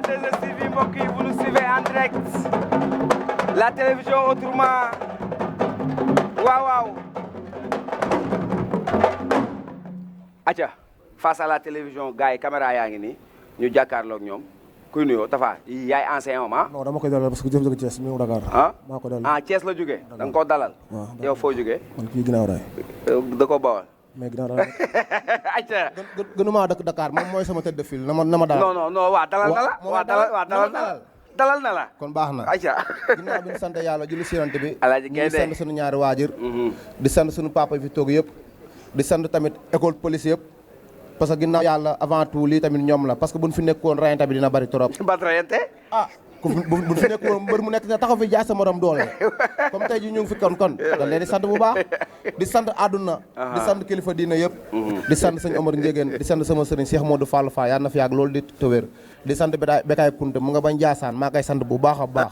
2STV mbokk yi vous nous suivez en direct la télévision autrement waaw waaw aca face à la télévision gars yi caméra yaa ngi nii ñu jàkkaarloog ñoom kuy nuyoo Tafa yaay ancien homme ah. non dama koy dalal parce que jëm jóge Thiès ñëw Dakar. ah maa ko dalal ah Thiès la jógee. da nga koo dalal. waaw yow foo jógee. man kii ginnaaw raay. da koo bawal. mais ginnaaw raay. ayca. gënumaa dëkk Dakar moom mooy sama tête de file na ma dalal. non non waa dalal na la. waa dalal na la dalal na la. kon baax na. ayca. ginnaaw bi ñu sant yàlla julli si yonent bi. Alaaji ñu sant suñu ñaari waajur. di sant suñu papa fi toog yëpp. di sant tamit école police yëpp. parce que ginnaaw yàlla avant tout lii tamit ñoom la parce que buñ fi nekkoon rayante bi dina bari trop. bat rayante. ah buñ fi nekkoon mbër mu nekk ne taxaw fi jaay sa morom doole comme tey ji ñu ngi fi kon dañ leen di sant bu baax di sant àdduna di sant kilifa diina yëpp di sant sëñ Omar Ndiégène di sant sama sëriñ Cheikh Modou Fall Fall yàlla na fi yàgg loolu di tëwér di sant Bekaay Kunte mu nga bañ jaasaan maa koy sant bu baax a baax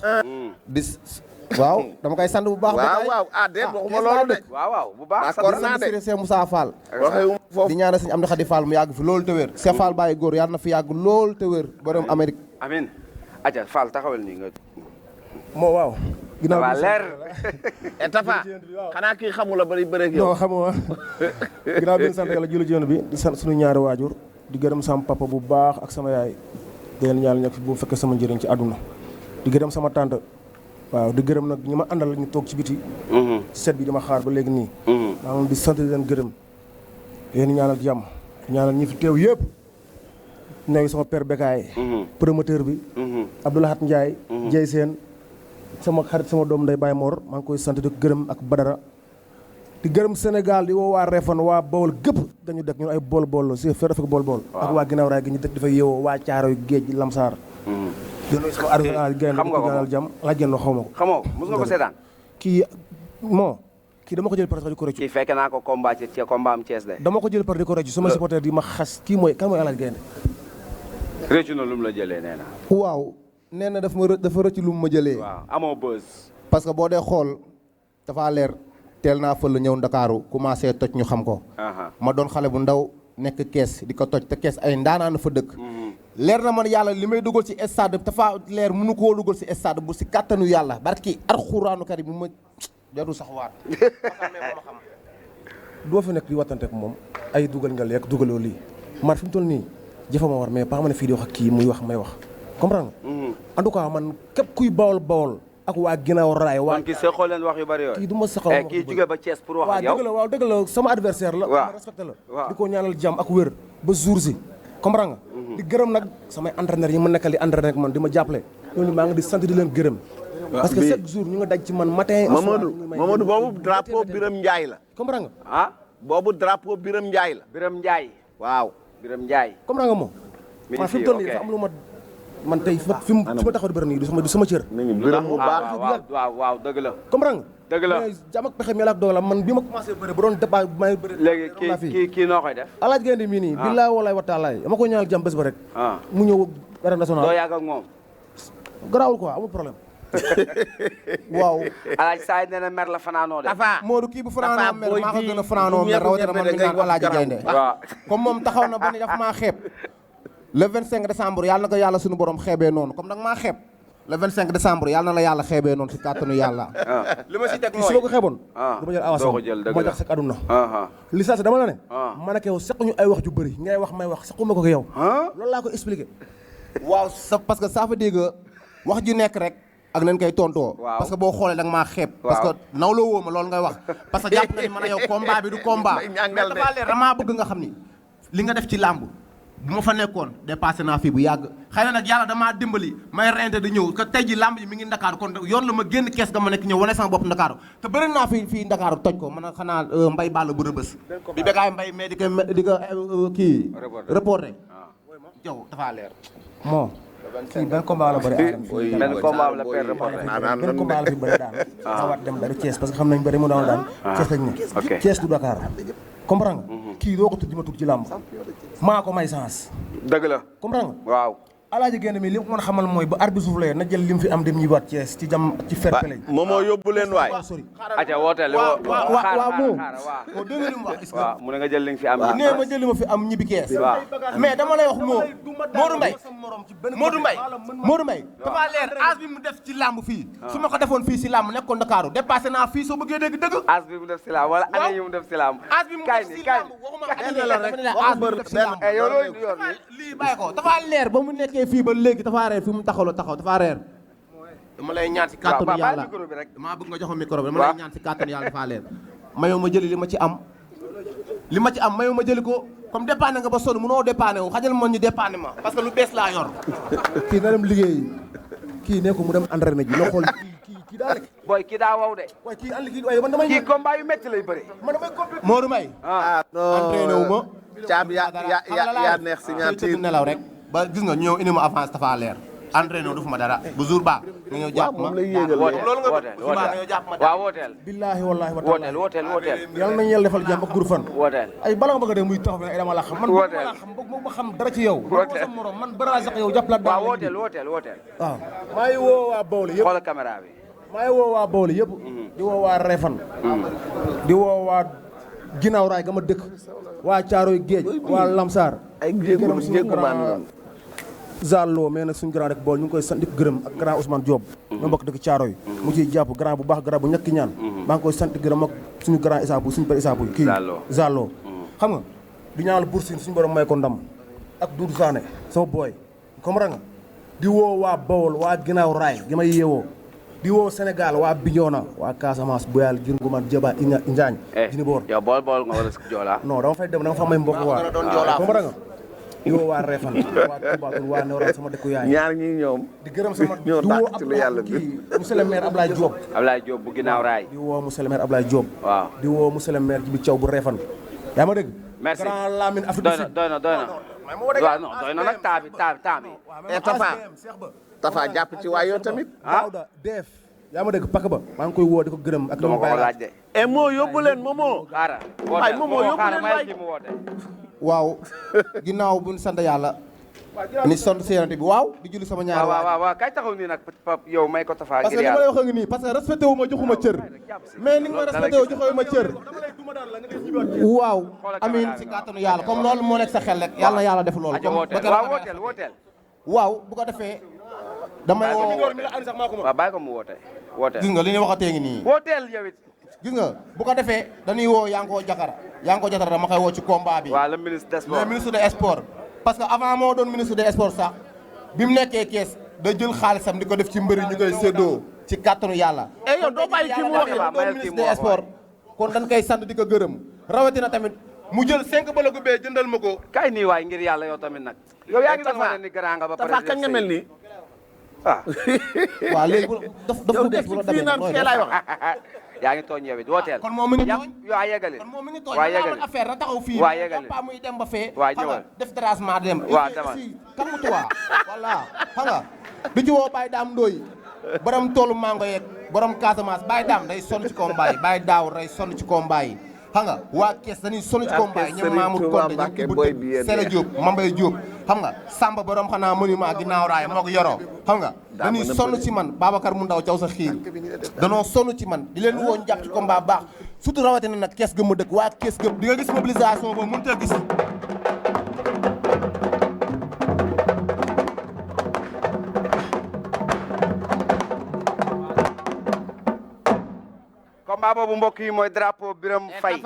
waaw dama koy sant bu baax. waaw déet waxuma loolu de. waaw bu baax. d'accord naa de Cheikh Moussa Fall. waxee foofu di ñaanal sëñ Amdi Khady Fall mu yàgg fi loolu te wér. Cheikh Fall Baye góor yàlla na fi yàgg loolu te wér borom Amérique. amiin aja Fall taxawal nii nga. moo waaw. ginnaaw waa leer. Tafa xanaa kii xamula bari bëreeg yow. non xamuma ginnaaw bi ñu sant yàlla julli ci yoon bi di sant suñu ñaari waajur di gërëm sama papa bu baax ak sama yaay di leen ñaanal ñàkk fi bu fekkee sama njëriñ ci àdduna di gërëm sama tante waaw di gërëm nag ñi ma àndal ñu toog ci biti set bi dama xaar ba léegi nii maa ngi di sant di leen gërëm yéen ñaanal jàmm ñaanal ñi fi teew yëpp nuyu sama père Bekaay promoteur bi Abdoulahat Ndiaye Dieye Sène sama xarit sama doom nday Baye Mor maa ngi koy sant di gërëm ak Badara di gërëm Sénégal di woo waa Refane waa Bawol gépp dañu dëkk ñun ay bool si fer fekk bool ak waa ginnaaw raay gi ñu dëkk dafa yeewoo waa Caaroy géej Lamsaar déedéet sama arrêté gaynde xam nga ko xamoo ko xamoo mos nga ko seetaan. kii kii dama ko jël par di ko rëccu. kii fekk naa ko combat ci combat am Thiès de. dama ko jël par di ko rëccu sama supporter di ma xas kii mooy kan mooy Alaaji Gaynde. rëccu na lu mu la jëlee nee na. waaw nee na dafa rëcc lu mu ma jëlee. waaw amoo buzz. parce que boo dee xool dafa leer teel naa fël ñëw Ndakaaru commencé toj ñu xam ko. ma doon xale bu ndaw nekk kees di ko toj te kees ay ndaanaan fa dëkk. leer na man yàlla li may dugal ci stade dafa leer mënu koo dugal ci stade bu si kàttanu yàlla barki alxuraanu karim mu ma jarul sax waat ma xam doo fi nekk di wattante ak moom ay dugal nga lekk dugaloo lii man fi mu toll nii jëfa ma war mais pas ma ne fii di wax ak kii muy wax may wax comprendre nga en tout cas man képp kuy bawol ak waa ginnaaw raay waa kii seqoo leen wax yu bari yooyu kii du ma saxaw kii jóge ba Thiès pour wax ak yow waaw dëgg la sama adversaire la ma respecté la di ko ñaanal jàmm ak wér ba jour si comprendre nga di gërëm nag samay entraîneur yi ma nekkal di entraîné ak man di ma jàppale ñooñu maa ngi di sant di leen gërëm parce que chaque jour ñu nga daj ci man matin Mamadou boobu drapeau Birame Ndiaye la comprendre nga boobu drapeau Birame Ndiaye la Birame Ndiaye waaw Birame Ndiaye comprendre nga moom man fi mu toll nii dafa am lu ma man tey fi ma taxaw di bëri nii du sama cër Birame bu baax waaw dëgg la comprendre nga dëgg la mais jàmm ak pexe mi ak doolam man bi ma commencé bëri bu doon débat may bëri léegi kii noo koy def Alaaji Gaynde mii nii billaahi walaay wa taala dama ko ñaanal jàmm bés ba rek mu ñëw arène nationale doo yàgg ak moom garaawul quoi amul problème waaw Alaaji Saay nee na mer la fanaanoo de Modou kii bu fanaanoo mer maa ko gën a fanaanoo mer rawatina man mi naan Alaaji Gaynde comme moom taxaw na ba ni daf maa xeeb le 25 décembre yàlla na ko yàlla suñu borom xeebee noonu comme nag maa xeeb le 25 décembre yàlla na la yàlla xeebee noonu si kàttanu yàlla li ma si teg mooy su ma ko xeeboon du ma jël avance ma jax sek aduna li saa si dama la ne man ak yow sequñu ay wax ju bëri ngay wax may wax sequma ko ak yow loolu laa ko expliqué waaw parce que ça veut dire que wax ju nekk rek ak nañ koy tontoo parce que boo xoolee da nga maa xeeb parce que nawloo woo ma loolu ngay wax parce que jàpp nga ni man a yow combat bi du combat mais dafa leer damaa bëgg nga xam ni li nga def ci làmb bu ma fa nekkoon dépassé naa fii bu yàgg xëy na nag yàlla damaa dimbali may rente di ñëw que tey ji làmb yi mi ngi Ndakaaru kon yoon la ma génn kees ga ma nekk ñëw wane sama bopp Ndakaaru te bëri naa fii Ndakaaru toj ko man xanaa mbay bàll bu rëbës bi Bekaay mbay mais di ko kii reporté jow dafa leer moo kii benn combat la bëri benn combat la père reporté benn combat la fi bëri daan xawaat dem bëri Thiès parce que xam nañ bëri mu daan Thiès lañ ne Thiès du Dakar comprendre nga kii doo ko tudd ma tudd ci làmb maa ko may chance dëgg la comprendre nga waaw alaaji génn mi li ko mën a xamal mooy ba arbitre soufflé na jël lim fi am dem ñibbaat Thiès ci jam ci fair play. Momo yóbbu leen waay. aca wooteel waaw moo dégg nga li mu wax est-ce que waaw mu ne nga jël li nga fi am nee ma jël li ma fi am ñibbi Thiès. mais dama lay wax Modou Mbaye dafa leer âge bi mu def ci làmb fii su ma ko defoon fii si làmb nekkoon Ndakaaru dépassé naa fii soo bëggee dégg dëgg âge bi mu def si làmb wala année yi mu def si làmb âge bi mu def si làmb waxuma âge bi mu def si làmb yow loolu du yor lii bàyyi ko dafa leer ba mu nekkee fii ba léegi dafa reer fi mu taxaw dafa reer dama lay ñaan si kàttanu yàlla damaa bëgg nga jox ma micro bi dama lay ñaan si kàttanu yàlla dafa leer mayoo ma jëli li ma ci am mayoo ma jëli ko comme dépanné nga ba sonn mënoo dépanné wu xajal ma ñu dépanné ma parce que lu bees laa yor kii na dem liggéey kii ne ko mu dem entraîné ji loo xool kii daa lekk boy kii daa waw de waaye kii ànd kii waaye man damay kii combat yu métti lay bëri man damay compli Modou Mbaye entraîné wu ma caab yaa neex si ñaar tëdd nelaw rek ba gis nga ñëw indi ma avance dafa leer entraîné wu defuma dara bu jour ba nga ñëw jàpp ma loolu nga waaw wooteel billaahi wallaahi wa taala wooteel yàlla nañu yàlla defal jàmm ak gur fan wooteel ay bala nga bëgg a dee muy taxaw ay dama la xam man bëgg ma la xam bëgg ma xam dara ci yow sa morom man bëra sax yow jàpp la waaw wooteel waaw maa ngi woo waa Bawol yëpp xoolal caméra bi maa ngi woo waa Bawol yëpp di woo waa Refan di woo waa ginnaaw raay ga ma dëkk waa Caaroy Géej waa Lamsaar ay jéegu man Zallo mais nag suñu grand rek bool ñu ngi koy sant di ko gërëm ak grand Ousmane Diop ñoo bokk dëkk Caaroy mu ciy jàpp grand bu baax grand bu ñàkki ñaan maa ngi koy sant gërëm ak suñu grand Issa Pouye suñu père Issa Pouye kii Zallo xam nga di ñaanal Bour Sine suñu borom may ko ndam ak Doudou Sané sama booy comprends nga di woo waa Bawol waa ginnaaw raay gi may yeewoo di woo Sénégal waa Bignona waa Casamance Boyal Jurguman Jaba Njaañ dini boor yow bool nga wala Joola non dama fay dem dama fa may mbokk waa comprends nga di woo waa Refane waa Toubatoul waa Newra sama dëkku yaay ñaar ñi ñoom di gërëm sama ñoo di woo dàq ci lu yàlla bi monsieur le maire Ablaye Diop bu ginnaaw raay di woo monsieur le maire Ablaye Diop waaw di woo monsieur le maire Jibi Thiaw bu Refane yaa ma dégg merci grand Lamine Afrique du Sud doy na waaw non doy na nag temps bi Tafa jàpp ci waay yow tamit Daouda def yaa ma dégg pakk ba maa ngi koy woo di ko gërëm ak dama ko laaj de e moo yóbbu leen Momo xaaral waay Momo yóbbu leen waay waaw ginnaaw bu ñu sant yàlla ni sant séerante bi waaw di julli sama ñaar waaw kay taxaw nii nag Pape yow may ko Tafa parce que li ma lay wax ngi nii parce que respecté wu ma joxuma cër mais ni nga ma respecté wu joxewu ma cër waaw amiin si kàttanu yàlla comme loolu moo nekk sa xel rek yàlla na yàlla def loolu wooteel waaw bu ko defee damay woo waaw bàyyi ko mu wooteel gis nga li ñuy waxatee ngi nii wooteel yow it gis nga bu ko defee dañuy woo Yanko Jatara dama koy woo ci combat bi waaw le ministre des sports le ministre des sports parce que avant moo doon ministre des sports sax bi mu nekkee kees da jël xaalisam di ko def ci mbëri ñu koy séddoo ci kàttanu yàlla yow doo bàyyi kii mu wax doon ministre des sports kon dañ koy sant di ko gërëm rawatina tamit mu jël 5 balogu bee jëndal ma ko kay nii waay ngir yàlla yow tamit nag yow yaa ngi doon wane ni grand nga ba pare Tafa kañ nga mel nii waaw léegi daf bu des bu la fii naan kee laay wax yaa ngi tooñ yow it wooteel kon moom mi ngi tooñ waa yegali kon moom mi ngi tooñ waa daa yegali am affaire na taxaw fii waa yegali pas muy dem ba fee waa xam nga ñëwal def dérangement dem waa demal kan mu tuwaa voilà xam nga du ci woo Baye Dame Ndoye borom toolu mango yeeg borom Casamance Baye Dame day sonn ci combat yi Baye Daaw day sonn ci combat yi xam nga waa Kees dañuy sonn ci combat yi ñoom Mamour Konte ñoom Ibou Sele Diop Mambay Diop xam nga Samba borom xanaa monument ginnaaw raay moo ko yoroo xam nga dañuy sonn ci man Babacar mu ndaw caw sa xiir danoo sonn ci man di leen woo ñu jàpp ci combat baax surtout rawatina nag Kees gëm ma dëkk waa Kees gëm di nga gis mobilisation boobu mënut a gis combat boobu mbokk yi mooy drapeau Birame Faye